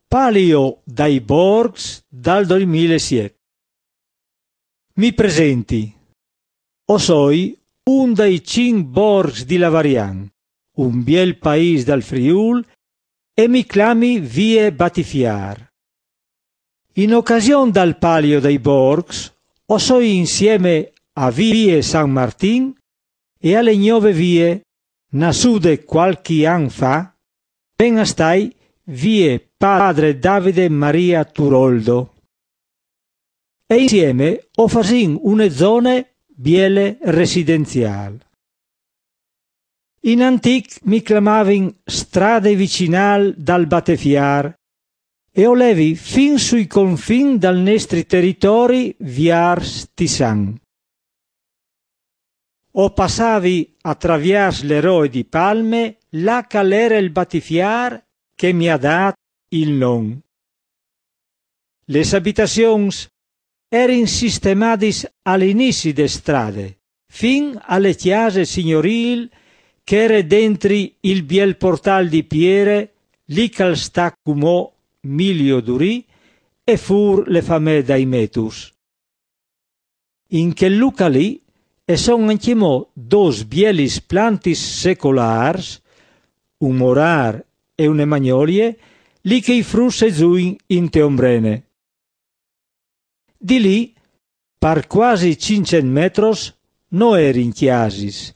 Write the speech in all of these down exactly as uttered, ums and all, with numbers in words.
Palio dai Borgs dal duemilasiet. Mi presenti. O soi un dai cinc borgs di Lavarian, un biel paîs dal Friûl, e mi clami Vie Batifiâr. In ocasion dal Palio dai Borgs, o soi insiemi a Vie San Martin e a le gnove vie, nassude cualchi an fa, ven a stâi Vie Padre Davide Maria Turoldo. E insiemi o fasìn une zone biele residenziâl. In antîc mi clamavin strade vicinâl dal Batifiâr e o levi fin sui confin dal nestri teritori viers Tissan. O passavi a traviers le roe di palme, là che al ere il Batifiâr che mi à dât il non. Les abitazions erin sistemadis al inizi de strade, fin a le cjase signorîl che ere dentri il biel portâl di piere, li che al sta cumò Milio Durì e fûr le famee dai Metus. In chel lûc lì e son ancjemò dôs bielis plantis secolârs, un morâr e une magnolie, li che i fruts a zuin inte ombrene. Di lì, par cuasi cinccent metros, no erin cjasis,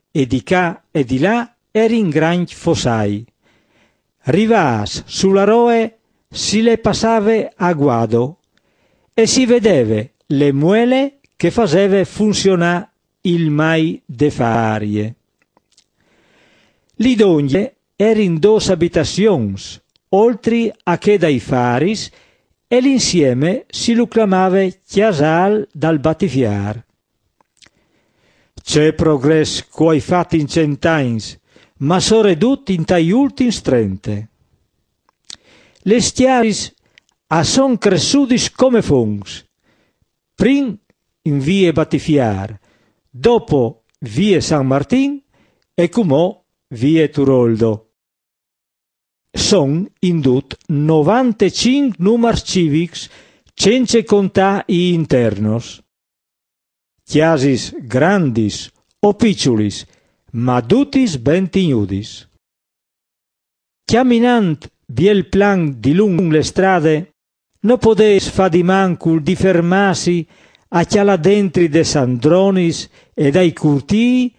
e di ca e di là erin grancj fossâi. Rivâts su la roe si le passave a guado e si vedeve le muele che faseve funzionâ il mai de farie. Li dongje erin dôs abitazions, oltri a chê dai faris, e l'insiemi si lu clamave Cjasâl dal Batifiâr. Ce progrès che o ai fat in cent agns, ma soredut intai ultins trente. Les cjasis a son cressudis come foncs, prin in vie Batifiâr, dopo vie San Martin e cumò vie Turoldo. Son in dut novantecinc numars civics, cence contâ i internos. Cjasis grandis o piçulis, ma dutis ben tignudis. Cjaminant biel plan dilunc le strade, no podês fâ di mancul di fermâsi a cjalâ dentri des andronis e dai curtîi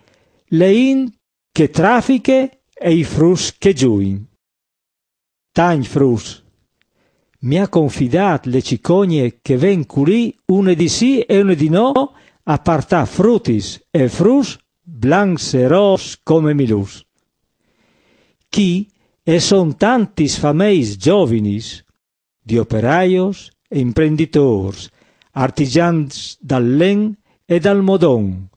le int che trafiche e i fruts che zuin. Tancj fruts. Mi à confidât le cicogne che ven culì une dì sì e une dì no a puartâ frutis e fruts blancs e ros come milûs. Chi e son tantis fameis zovinis, di operaios e imprenditôrs, artigjans dal len e dal modon,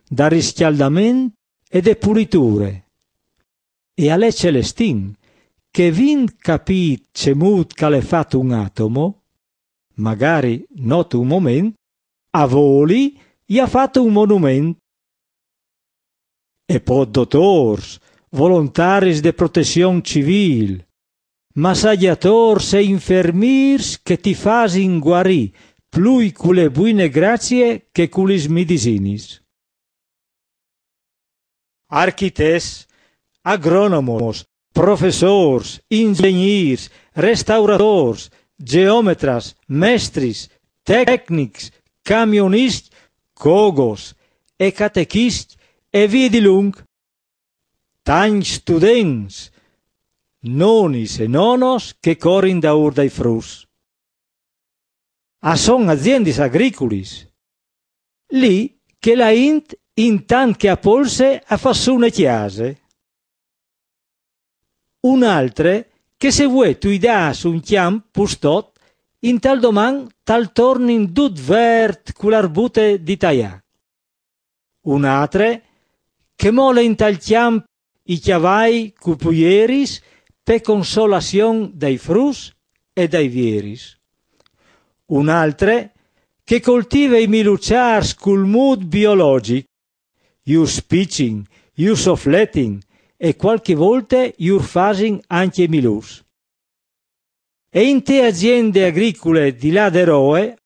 dal riscjaldament e de puliture. E al è Celestin, che, vint capît cemût che al è fat un atomo, magari no tu un moment, a voli i à fat un monument. E po dotôrs, volontaris de protezion civîl, massagjatôrs e infermîrs che ti fasin guarî plui cu le buine grazie che cu lis midisinis. Architets, agronomos, professôrs, inzegnîrs, restauratôrs, geometras, mestris, tecnics, camioniscj, cogos e catechiscj e vie dilunc. Tancj students, nonis e nonos che corin daûr dai fruts. A son aziendis agriculis. Li che la int intant che a polse a fâs sù une cjase. Un altre che se vuê tu i dâs un cjamp pustot, intal doman tal tornin dut vert cu la arbute di taiâ. Un altre che mole intal cjamp i cjavai cu puieris pe consolazion dai fruts e dai vieris. Un altre che coltive i miluçârs cul mût biologjic, ju spicin, ju sofletin e cualchi volte jur fasin ancje milûs. E inte aziende agricule di là de Roe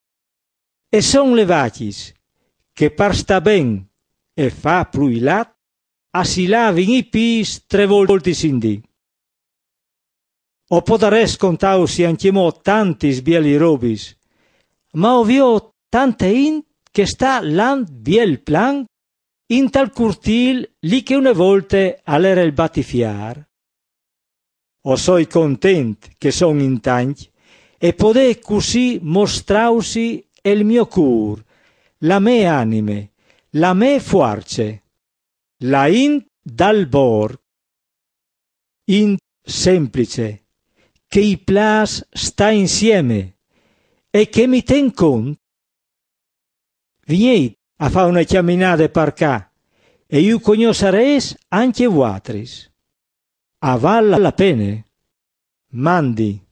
e son le vacis che par sta ben e fa plui lat a si lavin i pis tre voltis in dì. O podarès contausi ancjemò tantis bieli robis, ma o vio tante int che sta lant biel plan intal curtil li che une volte al era il batifiar. O soi content che son in tancj e podè cussì mostrausi el mio cur, la me anime, la me fuarce, la int dal bor, int semplice, che i plas sta insieme e che mi ten cont. Vigneit a fa une cjaminade par ca e ju cognossarès ancje vuatris. A val la pene. Mandi.